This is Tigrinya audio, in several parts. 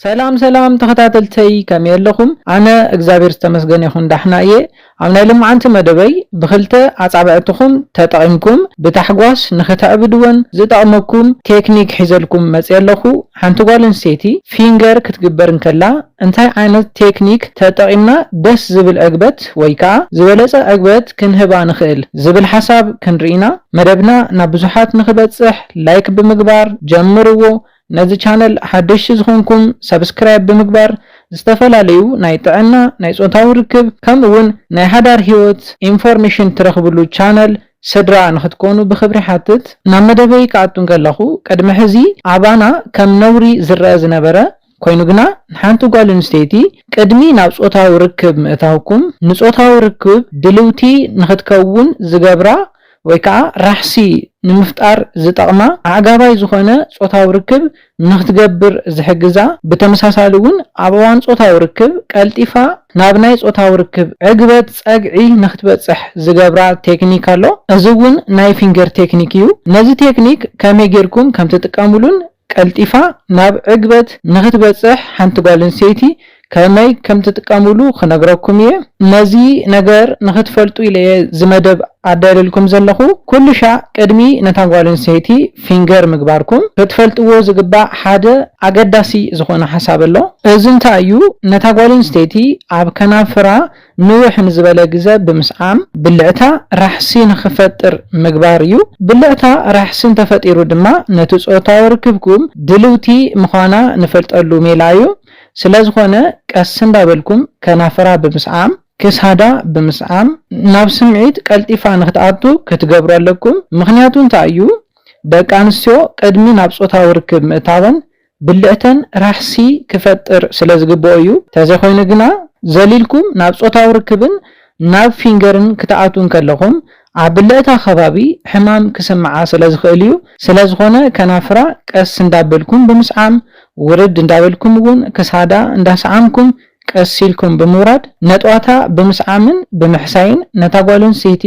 ሰላም ሰላም ተኸታተልተይ፣ ከመይ ኣለኹም? ኣነ እግዚኣብሔር ዝተመስገነ ይኹን ዳሕና እየ። ኣብ ናይ ልምዓንቲ መደበይ ብኽልተ ኣጻብዕትኹም ተጠቒምኩም ብታሕጓስ ንኽተዕብድወን ዝጠቕመኩም ቴክኒክ ሒዘልኩም መጽየ ኣለኹ። ሓንቲ ጓል ኣንስተይቲ ፊንገር ክትግበር እንከላ እንታይ ዓይነት ቴክኒክ ተጠቒምና ደስ ዝብል ዕግበት ወይ ከኣ ዝበለጸ ዕግበት ክንህባ ንኽእል ዝብል ሓሳብ ክንርኢና መደብና ናብ ብዙሓት ንኽበጽሕ ላይክ ብምግባር ጀምርዎ። ነዚ ቻነል ሓደሽቲ ዝኾንኩም ሰብስክራይብ ብምግባር ዝተፈላለዩ ናይ ጥዕና፣ ናይ ጾታዊ ርክብ ከምኡ እውን ናይ ሓዳር ህይወት ኢንፎርሜሽን ትረኽብሉ ቻነል ስድራ ንኽትኮኑ ብኽብሪ ሓትት። ናብ መደበይ ክኣቱ እንከለኹ ቅድሚ ሕዚ ኣባና ከም ነውሪ ዝረአ ዝነበረ ኮይኑ ግና ንሓንቲ ጓል ኣንስተይቲ ቅድሚ ናብ ጾታዊ ርክብ ምእታውኩም ንጾታዊ ርክብ ድልውቲ ንኽትከውን ዝገብራ ወይ ከዓ ራሕሲ ንምፍጣር ዝጠቕማ ኣዕጋባይ ዝኾነ ጾታዊ ርክብ ንኽትገብር ዝሕግዛ፣ ብተመሳሳሊ እውን ኣብ እዋን ጾታዊ ርክብ ቀልጢፋ ናብ ናይ ጾታዊ ርክብ ዕግበት ጸግዒ ንኽትበጽሕ ዝገብራ ቴክኒክ ኣሎ። እዚ እውን ናይ ፊንገር ቴክኒክ እዩ። ነዚ ቴክኒክ ከመይ ጌርኩም ከም ትጥቀምሉን ቀልጢፋ ናብ ዕግበት ንኽትበጽሕ ሓንቲ ጓል ኣንስተይቲ ከመይ ከም ትጥቀምሉ ክነግረኩም እየ። ነዚ ነገር ንኽትፈልጡ ኢለ እየ እዚ መደብ ኣዳልየልኩም ዘለኹ። ኩሉ ሻዕ ቅድሚ ነታ ጓል ኣንስተይቲ ፊንገር ምግባርኩም ክትፈልጥዎ ዝግባእ ሓደ ኣገዳሲ ዝኾነ ሓሳብ ኣሎ። እዚ እንታይ እዩ? ነታ ጓል ኣንስተይቲ ኣብ ከናፍራ ንውሕ ንዝበለ ግዘ ብምስዓም ብልዕታ ራሕሲ ንኽፈጥር ምግባር እዩ። ብልዕታ ራሕሲ እንተፈጢሩ ድማ ነቲ ጾታዊ ርክብኩም ድልውቲ ምዃና ንፈልጠሉ ሜላ እዩ። ስለ ዝኾነ ቀስ እንዳበልኩም ከናፍራ ብምስዓም፣ ክሳዳ ብምስዓም ናብ ስምዒት ቀልጢፋ ንኽትኣቱ ክትገብሩ ኣለኩም። ምኽንያቱ እንታይ እዩ? ደቂ ኣንስትዮ ቅድሚ ናብ ጾታዊ ርክብ ምእታወን ብልዕተን ራሕሲ ክፈጥር ስለ ዝግብኦ እዩ። ተዘይኮይኑ ግና ዘሊልኩም ናብ ጾታዊ ርክብን ናብ ፊንገርን ክትኣትዉ እንከለኹም ኣብ ብልዕታ ከባቢ ሕማም ክስምዓ ስለ ዝኽእል እዩ። ስለ ዝኾነ ከናፍራ ቀስ እንዳበልኩም ብምስዓም፣ ውርድ እንዳበልኩም እውን ክሳዳ እንዳሰዓምኩም ቀስ ኢልኩም ብምውራድ ነጥዋታ ብምስዓምን ብምሕሳይን ነታ ጓል ኣንስተይቲ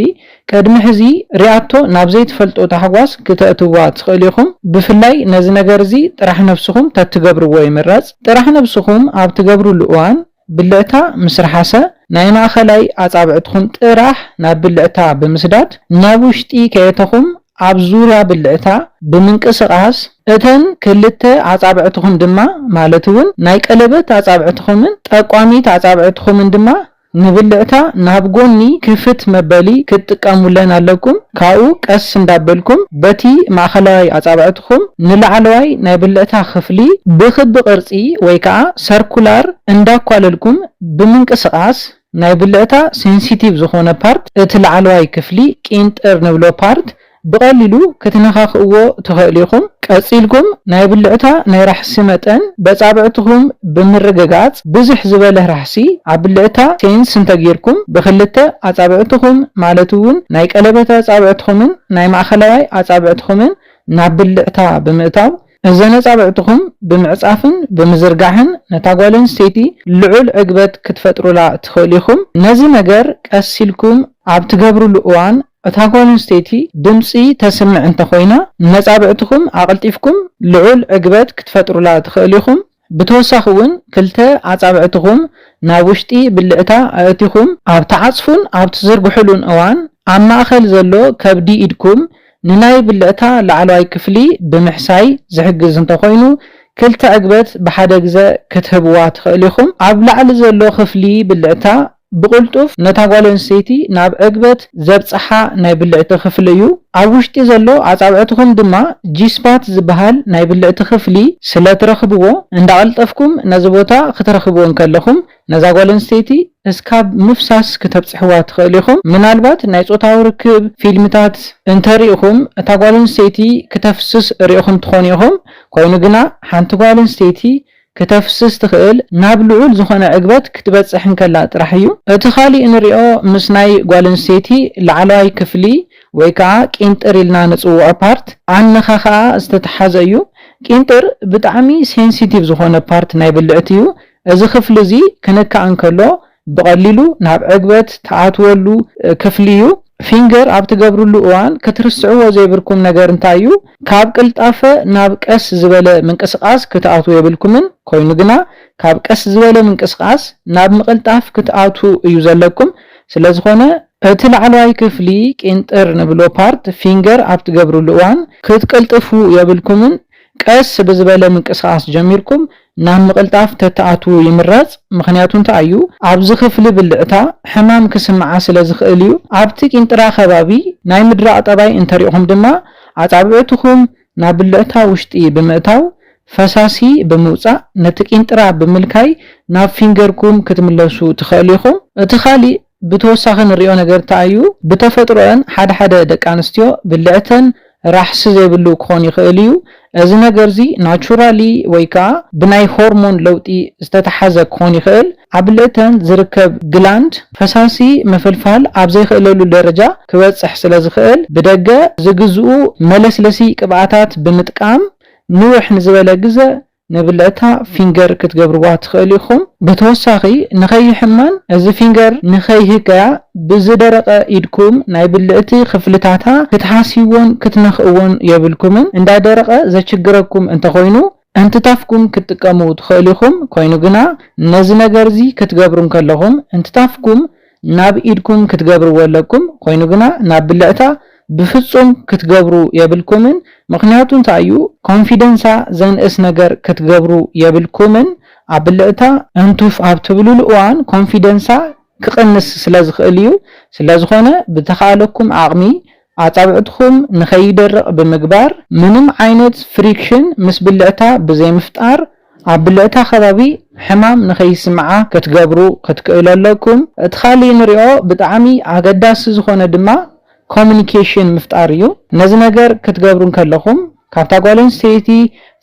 ቅድሚ ሕዚ ሪኣቶ ናብ ዘይትፈልጦ ታሕጓስ ክተእትዋ ትኽእሉ ኢኹም። ብፍላይ ነዚ ነገር እዚ ጥራሕ ነብስኹም ተትገብርዎ ይምረጽ። ጥራሕ ነብስኹም ኣብ ትገብርሉ እዋን ብልዕታ ምስ ረሓሰ ናይ ማእኸላይ ኣጻብዕትኹም ጥራሕ ናብ ብልዕታ ብምስዳድ ናብ ውሽጢ ከየተኹም ኣብ ዙርያ ብልዕታ ብምንቅስቓስ እተን ክልተ ኣጻብዕትኹም ድማ ማለት እውን ናይ ቀለበት ኣጻብዕትኹምን ጠቋሚት ኣጻብዕትኹምን ድማ ንብልዕታ ናብ ጎኒ ክፍት መበሊ ክትጥቀሙለን ኣለኩም። ካብኡ ቀስ እንዳበልኩም በቲ ማእኸላዋይ ኣጻብዕትኹም ንላዕለዋይ ናይ ብልዕታ ክፍሊ ብክቢ ቅርጺ ወይ ከዓ ሰርኩላር እንዳኳለልኩም ብምንቅስቓስ ናይ ብልዕታ ሴንሲቲቭ ዝኾነ ፓርት እቲ ላዕለዋይ ክፍሊ ቂንጥር ንብሎ ፓርት ብቐሊሉ ክትነኻኽእዎ ትኽእሉ ኢኹም። ቀጺልኩም ናይ ብልዕታ ናይ ራሕሲ መጠን በጻብዕትኹም ብምርግጋጽ ብዝሕ ዝበለ ራሕሲ ኣብ ብልዕታ ሴንስ እንተጌርኩም ብኽልተ ኣጻብዕትኹም ማለት እውን ናይ ቀለበት ኣጻብዕትኹምን ናይ ማእኸላዋይ ኣጻብዕትኹምን ናብ ብልዕታ ብምእታው እዘን ኣጻብዕትኹም ብምዕጻፍን ብምዝርጋሕን ነታ ጓል ኣንስተይቲ ልዑል ዕግበት ክትፈጥሩላ ትኽእሉ ኢኹም። ነዚ ነገር ቀስ ኢልኩም ኣብ ትገብሩሉ እዋን እታ ጓል ኣንስተይቲ ድምጺ ተስምዕ እንተኾይና ነጻብዕትኹም ኣቕልጢፍኩም ልዑል ዕግበት ክትፈጥሩላ ትኽእሉ ኢኹም። ብተወሳኺ እውን ክልተ ኣጻብዕትኹም ናብ ውሽጢ ብልዕታ ኣእቲኹም ኣብ ትዓጽፉን ኣብ ትዝርግሕሉን እዋን ኣብ ማእኸል ዘሎ ከብዲ ኢድኩም ንናይ ብልዕታ ላዕለዋይ ክፍሊ ብምሕሳይ ዝሕግዝ እንተኾይኑ ክልተ ዕግበት ብሓደ ግዘ ክትህብዋ ትኽእሉ ኢኹም። ኣብ ላዕሊ ዘሎ ክፍሊ ብልዕታ ብቕልጡፍ ነታ ጓል ኣንስተይቲ ናብ ዕግበት ዘብጽሓ ናይ ብልዕቲ ክፍሊ እዩ። ኣብ ውሽጢ ዘሎ ኣጻብዕትኹም ድማ ጂስፓት ዝበሃል ናይ ብልዕቲ ክፍሊ ስለ ትረኽብዎ እንዳቐልጠፍኩም ነዚ ቦታ ክትረኽብዎ እንከለኹም ነዛ ጓል ኣንስተይቲ እስካብ ምፍሳስ ክተብጽሕዋ ትኽእሉ ኢኹም። ምናልባት ናይ ጾታዊ ርክብ ፊልምታት እንተሪኢኹም እታ ጓል ኣንስተይቲ ክተፍስስ ሪኢኹም ትኾኑ ኢኹም። ኮይኑ ግና ሓንቲ ጓል ኣንስተይቲ ክተፍስስ ትኽእል ናብ ልዑል ዝኾነ ዕግበት ክትበጽሕ እንከላ ጥራሕ እዩ። እቲ ካሊእ ንሪኦ ምስ ናይ ጓል ኣንስተይቲ ላዕለዋይ ክፍሊ ወይ ከዓ ቂንጥር ኢልና ንጽውዖ ፓርት ኣነኻኽኣ ዝተተሓዘ እዩ። ቂንጥር ብጣዕሚ ሴንሲቲቭ ዝኾነ ፓርት ናይ ብልዕቲ እዩ። እዚ ክፍሊ እዚ ክንካእ እንከሎ ብቐሊሉ ናብ ዕግበት ትኣትወሉ ክፍሊ እዩ። ፊንገር ኣብ ትገብርሉ እዋን ክትርስዕዎ ዘይብልኩም ነገር እንታይ እዩ? ካብ ቅልጣፈ ናብ ቀስ ዝበለ ምንቅስቃስ ክትኣትዉ የብልኩምን። ኮይኑ ግና ካብ ቀስ ዝበለ ምንቅስቃስ ናብ ምቕልጣፍ ክትኣትዉ እዩ ዘለኩም። ስለዝኾነ እቲ ላዕለዋይ ክፍሊ ቂንጥር ንብሎ ፓርት ፊንገር ኣብ ትገብርሉ እዋን ክትቅልጥፉ የብልኩምን። ቀስ ብዝበለ ምንቅስቃስ ጀሚርኩም ናብ ምቕልጣፍ ተተኣትዉ ይምረጽ። ምኽንያቱ እንታይ እዩ? ኣብዚ ክፍሊ ብልዕታ ሕማም ክስምዓ ስለ ዝኽእል እዩ። ኣብቲ ቂንጥራ ከባቢ ናይ ምድራቕ ጠባይ እንተሪእኹም ድማ ኣጻብዕትኹም ናብ ብልዕታ ውሽጢ ብምእታው ፈሳሲ ብምውጻእ ነቲ ቂንጥራ ብምልካይ ናብ ፊንገርኩም ክትምለሱ ትኽእሉ ኢኹም። እቲ ካሊእ ብተወሳኺ ንሪኦ ነገር እንታይ እዩ? ብተፈጥሮአን ሓደ ሓደ ደቂ ኣንስትዮ ብልዕተን ራሕሲ ዘይብሉ ክኾን ይኽእል እዩ። እዚ ነገር እዚ ናቹራሊ ወይ ከዓ ብናይ ሆርሞን ለውጢ ዝተተሓዘ ክኾን ይኽእል። ኣብ ብልዕተን ዝርከብ ግላንድ ፈሳሲ ምፍልፋል ኣብ ዘይኽእለሉ ደረጃ ክበፅሕ ስለ ዝኽእል ብደገ ዝግዝኡ መለስለሲ ቅብኣታት ብምጥቃም ንውሕ ንዝበለ ግዘ ንብልዕታ ፊንገር ክትገብርዋ ትኽእሉ ኢኹም። ብተወሳኺ ንኸይሕማን እዚ ፊንገር ንኸይህከያ ብዝደረቐ ኢድኩም ናይ ብልዕቲ ክፍልታታ ክትሓስይዎን ክትነኽእዎን የብልኩምን። እንዳደረቐ ዘችግረኩም እንተኾይኑ እንትታፍኩም ክትጥቀሙ ትኽእሉ ኢኹም። ኮይኑ ግና ነዚ ነገር እዚ ክትገብሩ እንከለኹም እንትታፍኩም ናብ ኢድኩም ክትገብርዎ ኣለኩም። ኮይኑ ግና ናብ ብልዕታ ብፍጹም ክትገብሩ የብልኩምን። ምኽንያቱ እንታይ እዩ? ኮንፊደንሳ ዘንእስ ነገር ክትገብሩ የብልኩምን። ኣብ ብልዕታ እንቱፍ ኣብ ትብሉሉ እዋን ኮንፊደንሳ ክቕንስ ስለ ዝኽእል እዩ። ስለ ዝኾነ ብተኻእለኩም ዓቕሚ ኣጻብዕትኹም ንኸይደርቕ ብምግባር ምንም ዓይነት ፍሪክሽን ምስ ብልዕታ ብዘይምፍጣር ኣብ ብልዕታ ከባቢ ሕማም ንኸይስምዓ ክትገብሩ ክትክእሉ ኣለኩም። እቲ ካሊእ ንሪኦ ብጣዕሚ ኣገዳሲ ዝኾነ ድማ ኮሚኒኬሽን ምፍጣር እዩ። ነዚ ነገር ክትገብሩ እንከለኹም ካብታ ጓል ኣንስተይቲ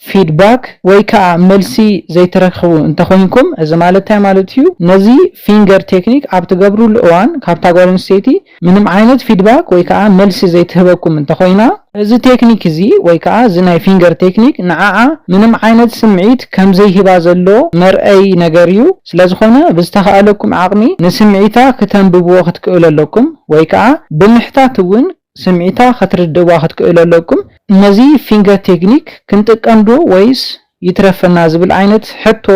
ፊድባክ ወይ ከዓ መልሲ ዘይትረክቡ እንተኾይንኩም፣ እዚ ማለት እንታይ ማለት እዩ? ነዚ ፊንገር ቴክኒክ ኣብ ትገብሩሉ እዋን ካብታ ጓል ኣንስተይቲ ምንም ዓይነት ፊድባክ ወይ ከዓ መልሲ ዘይትህበኩም እንተኾይና፣ እዚ ቴክኒክ እዚ ወይ ከዓ እዚ ናይ ፊንገር ቴክኒክ ንዓኣ ምንም ዓይነት ስምዒት ከም ዘይህባ ዘሎ መርኣይ ነገር እዩ። ስለዝኾነ ብዝተኻእለኩም ዓቕሚ ንስምዒታ ክተንብብዎ ክትክእሉ ኣለኩም ወይ ከዓ ብምሕታት እውን ስምዒታ ክትርድእዋ ክትክእሉ ኣለኩም። ነዚ ፊንገር ቴክኒክ ክንጥቀም ዶ ወይስ ይትረፈና ዝብል ዓይነት ሕቶ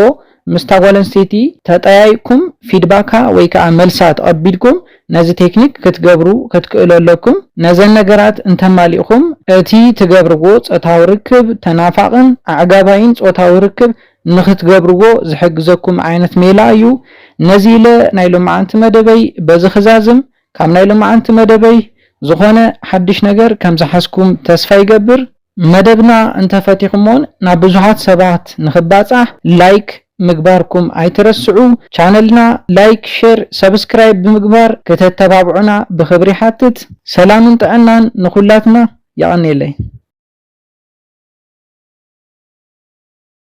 ምስታ ጓል ኣንስተይቲ ተጠያይቅኩም ፊድባካ ወይ ከዓ መልሳ ተቐቢልኩም ነዚ ቴክኒክ ክትገብሩ ክትክእሉ ኣለኩም። ነዘን ነገራት እንተማሊእኹም እቲ ትገብርዎ ጾታዊ ርክብ ተናፋቕን ኣዕጋባይን ጾታዊ ርክብ ንኽትገብርዎ ዝሕግዘኩም ዓይነት ሜላ እዩ። ነዚ ኢለ ናይ ሎማዓንቲ መደበይ በዚ ክዛዝም። ካብ ናይ ሎማዓንቲ መደበይ ዝኾነ ሓድሽ ነገር ከም ዝሓዝኩም ተስፋ ይገብር። መደብና እንተፈቲኹሞን ናብ ብዙሓት ሰባት ንኽባጻሕ ላይክ ምግባርኩም ኣይትረስዑ። ቻነልና ላይክ፣ ሼር፣ ሰብስክራይብ ብምግባር ክተተባብዑና ብኽብሪ ሓትት። ሰላምን ጥዕናን ንኹላትና። የቐንየለይ።